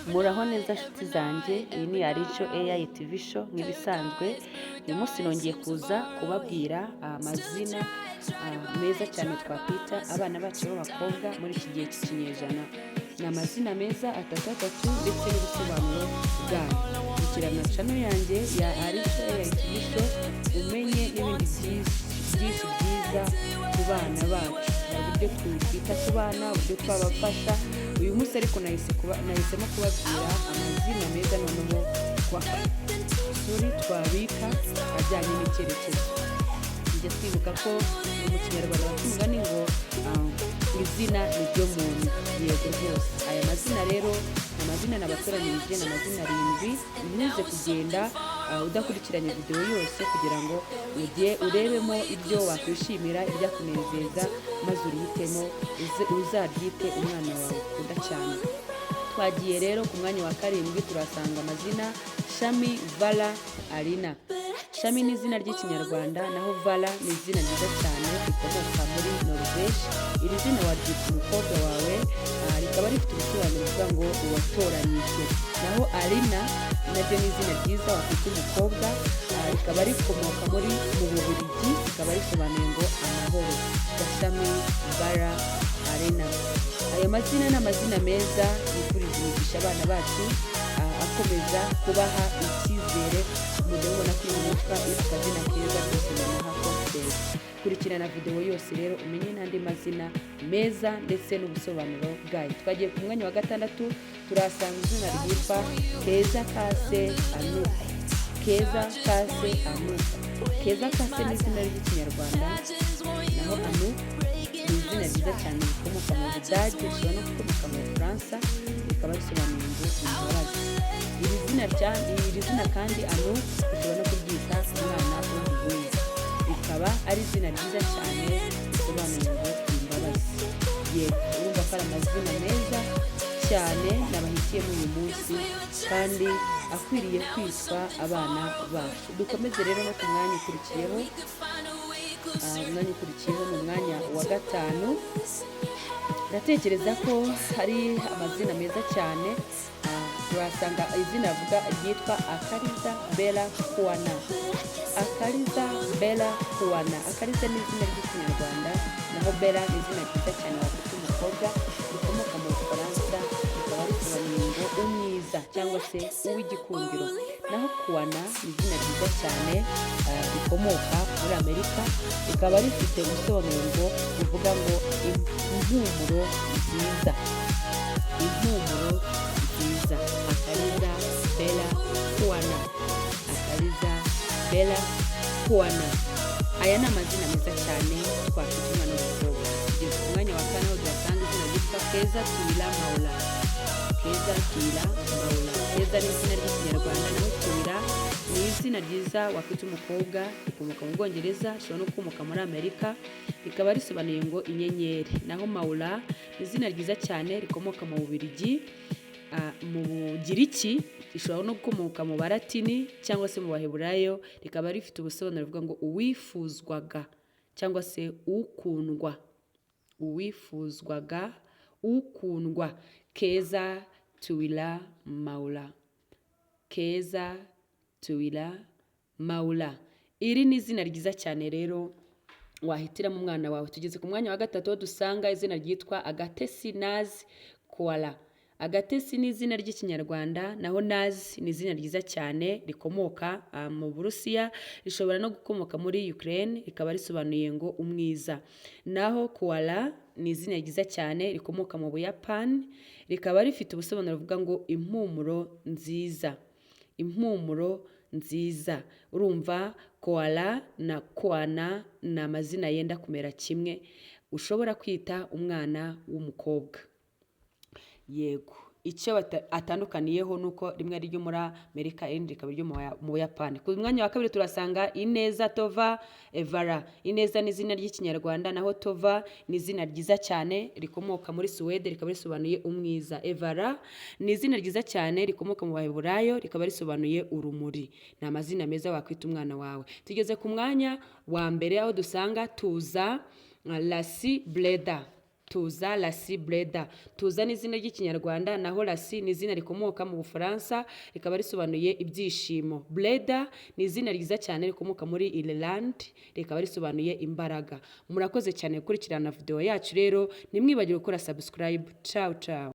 Muraho neza nshuti zanjye, iyi ni Arico AI TV Show nk'ibisanzwe. Uyu munsi nongeye kuza kubabwira amazina meza cyane twakwita abana bacu b'abakobwa muri iki gihe cy'ikinyejana. Ni amazina meza atatu atatu ndetse n'ubusobanuro bwayo. Kurikirana channel yanjye ya Arico AI TV Show, umenye n'ibindi byinshi byiza ku bana bacu. Hari uburyo twita ku bana, uburyo twabafasha. Uyu munsi ariko nahisemo kubabwira amazina meza noneho sorry, twabita ajyanye n'icyerekezo. Tujya twibuka ko mu Kinyarwanda baca umugani ngo "Izina ni ryo muntu." Yego rwose. Aya mazina rero ni amazina nabatoranyirije, ni amazina arindwi. Ntuze kugenda udakurikiranye videwo yose kugira ngo ujye urebemo ibyo wakwishimira, ibyakunezeza, maze urihitemo uzaryite umwana wawe ukunda cyane. Twagiye rero ku mwanya wa karindwi, turasanga amazina Shami, Vala, Arina. Shami ni izina ry'Ikinyarwanda, naho Vala ni izina ryiza cyane rikomoka muri Norvège. Iri zina waryita umukobwa wawe, rikaba rifite ubusobanuro buvuga ngo uwatoranyijwe. Naho Arina naryo ni izina ryiza wakwita umukobwa, rikaba rikomoka mu Bubiligi, rikaba risobanuye ngo amahoro. Gashami, Vala, Arina. Ayo mazina ni amazina meza yifuriza imigisha abana bacu, akomeza kubaha icyizere. Mujya mubona ko uyu witwa akazina keza rwose bimuha confidence. Kurikirana videwo yose rero umenye n'andi mazina meza ndetse n'ubusobanuro bwayo. Twagiye ku mwanya wa gatandatu, turahasanga izina ryitwa Keza Kase Anuka. Keza Kase Anuka. Keza Kase ni izina ry'Ikinyarwanda, naho Anuka ni izina ryiza cyane rikomoka mu Budage, rishobora no gukomoka mu Bufaransa, rikaba risobanuye ngo imbabazi. Iri zina kandi Anu ushobora no kuryita umwana w'umuhungu, rikaba ari izina ryiza cyane risobanuye ngo imbabazi. Yego, urumva ko ari amazina meza cyane nabahitiyemo uyu munsi kandi akwiriye kwitwa abana bacu. Dukomeze rero no ku mwanya ukurikiyeho. Umwanya ukurikiyeho ni umwanya wa gatanu. Ndatekereza ko hari amazina meza cyane. Turahasanga izina avuga ryitwa Akariza Bera Kuwana. Akariza Bera Kuwana. Akariza ni izina ry'Ikinyarwanda, naho Bera ni izina ryiza cyane wakwita umukobwa, rikomoka mu Bufaransa, rikaba risobanuye ngo umwiza cyangwa se uw'igikundiro. Naho Kuwana ni izina ryiza cyane rikomoka muri Amerika, rikaba rifite ubusobanuro ngo buvuga ngo impumuro nziza, impumuro nziza. Akariza Bera Kuwana. Akariza Bera Kuwana. Aya ni amazina meza cyane twakwita umwana w'umukobwa. Tugeze ku mwanya wa kane, aho tuhasanga izina ryitwa Keza Tuwila Maula. Keza Tuwila Maula. Keza ni izina ry'Ikinyarwanda, naho Tuwila ni izina ryiza wakwita umukobwa, rikomoka mu Bwongereza, rishobora no gukomoka muri Amerika, rikaba risobanuye ngo inyenyeri. Naho Maula ni izina ryiza cyane rikomoka mu Bubiligi, mu Bugiriki, rishobora no gukomoka mu Balatini cyangwa se mu Baheburayo, rikaba rifite ubusobanuro buvuga ngo uwifuzwaga cyangwa se ukundwa, uwifuzwaga, ukundwa. Keza Tuwila Maula. Keza Tuwila Maula. Iri ni izina ryiza cyane rero wahitiramo umwana wawe. Tugeze ku mwanya wa gatatu, aho dusanga izina ryitwa Agatesi Nazi Koala. Agatesi ni izina ry'Ikinyarwanda, naho Nazi ni izina ryiza cyane rikomoka mu Burusiya, rishobora no gukomoka muri Ukraine, rikaba risobanuye ngo umwiza. Naho Koala ni izina ryiza cyane rikomoka mu Buyapani, rikaba rifite ubusobanuro buvuga ngo impumuro nziza, impumuro nziza. Urumva Koala na Koana ni amazina yenda kumera kimwe, ushobora kwita umwana w'umukobwa. Yego, icyo atandukaniyeho ni uko rimwe ari iryo muri Amerika, irindi rikaba iryo mu Buyapani. Ku mwanya wa kabiri turasanga Ineza Tova Evara. Ineza ni izina ry'Ikinyarwanda, naho Tova ni izina ryiza cyane rikomoka muri Suwede, rikaba risobanuye umwiza. Evara ni izina ryiza cyane rikomoka mu Baheburayo, rikaba risobanuye urumuri. Ni amazina meza wakwita umwana wawe. Tugeze ku mwanya wa mbere, aho dusanga Tuza Lasi Breda. Tuza, Lasi, Breda. Tuza ni izina ry'Ikinyarwanda, naho Lasi ni izina rikomoka mu Bufaransa, rikaba risobanuye ibyishimo. Breda ni izina ryiza cyane rikomoka muri Ireland, rikaba risobanuye imbaraga. Murakoze cyane gukurikirana video yacu. Rero ntimwibagirwe gukora subscribe. Ciao ciao.